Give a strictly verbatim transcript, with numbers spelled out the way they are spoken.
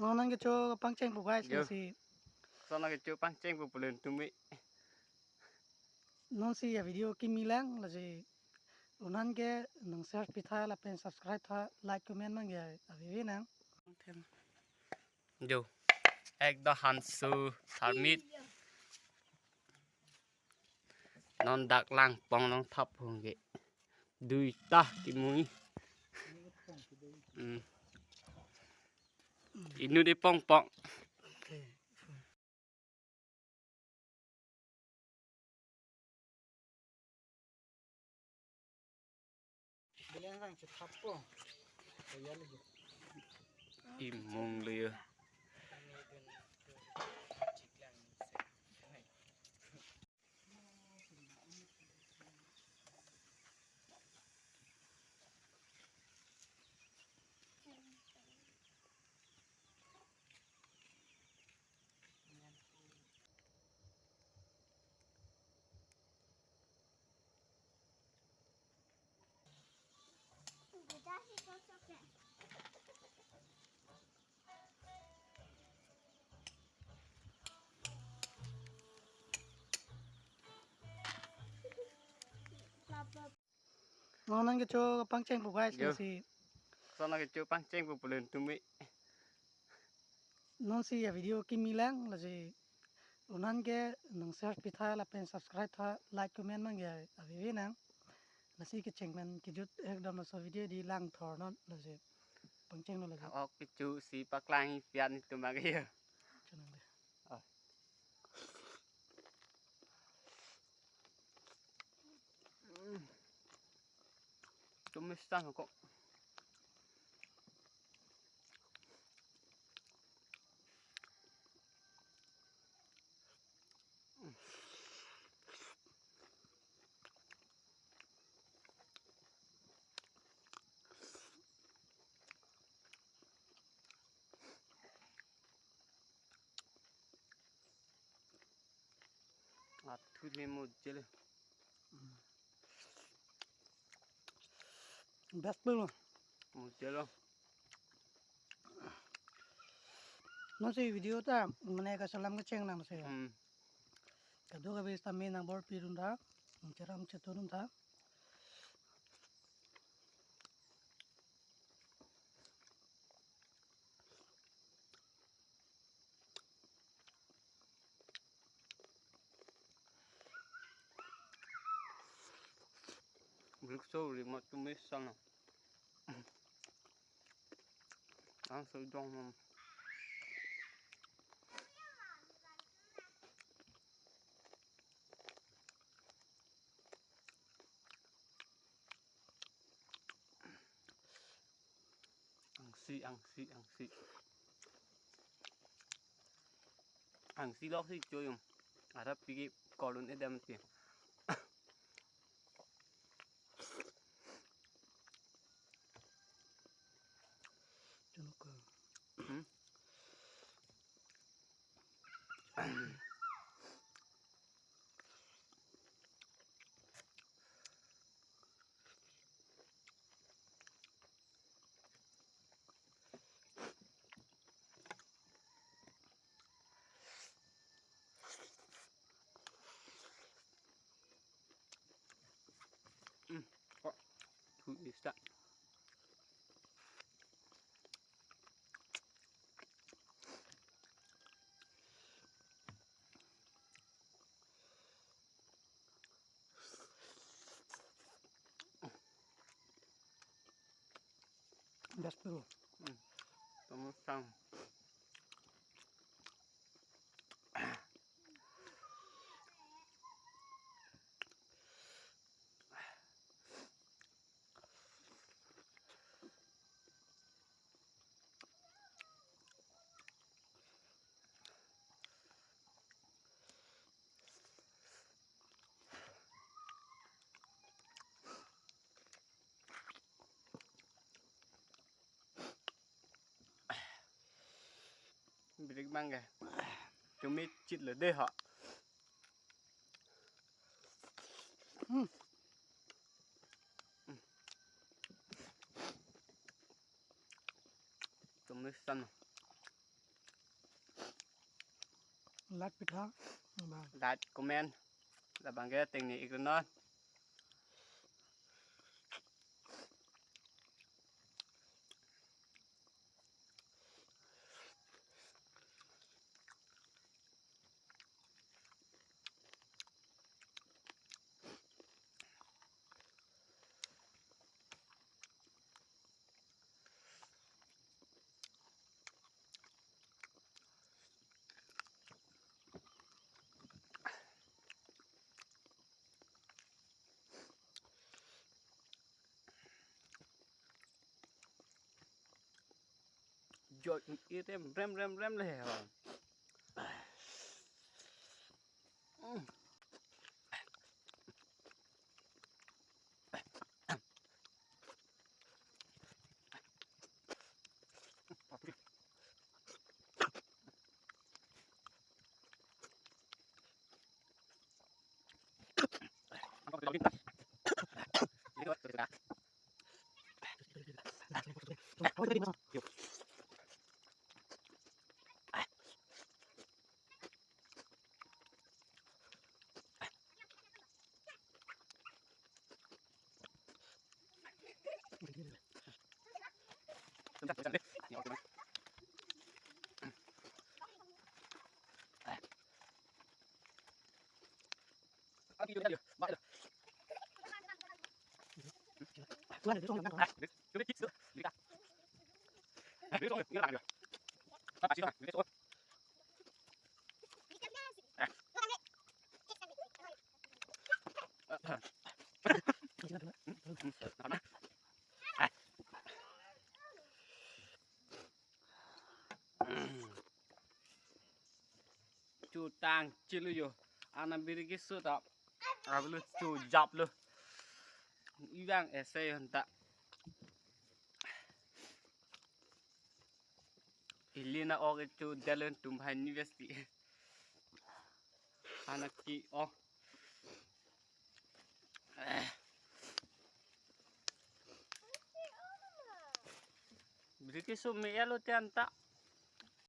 Non nangkecho pangchengpo guys, yo, lasi. Son nangkecho pangchengpo pulen tumi. Non si a-video kimi lang, lasi. Non ke nang share pitha lapen subscribe tha, like comment mang ya, avi nang. Yo. Ekdom hanso tharmit. Non dak lang pong long thap hong ke. Duita kimui. Hmm. Inut epong pong. Imung le. Non nangkecho pangchengpo guys, yo, lasi. Son nangkecho pangchengpo pulen tumi. Non si a-video kimi lang, lasi. Non ke nang share pitha lapen subscribe tha, like comment mang ya, avi nang. Lasi kecheng pen kejut ekdom laso video di lang thor non, lasi. Pangcheng non lasi. Ok, kecho si paklang pian itu mang ya. Chonang deh. Ah. Tumis tang kok. Athu ne mujel. Best belo. Mujel lo. Non si video ta mane kachelang kecheng nang si. Hmm. Kadokave sitame nang bor pirun ta, cheram chetun ta. Brikso ri mat tumi sana. Ang so dong mam. Angsi, angsi, angsi. Angsi lok si cho yung. Ada pigi kolon edam ti. Chunuk. Hmm? Hmm, kok thu ista. Best bro. Hmm. Tama sang. Birik bang ke. Cumi chit le deh ha. Hmm. Cumi san. Like, pitha, ba, like, comment, labangke tengne iknon. Jo, item rem rem rem le. Chutang chilu yo. Anam biri keso ta. Ablu chujap lo. Ibang ese yo ta. Ilina oke chu delen tum hai university. Anak ki oh. Biri keso me elo tian ta.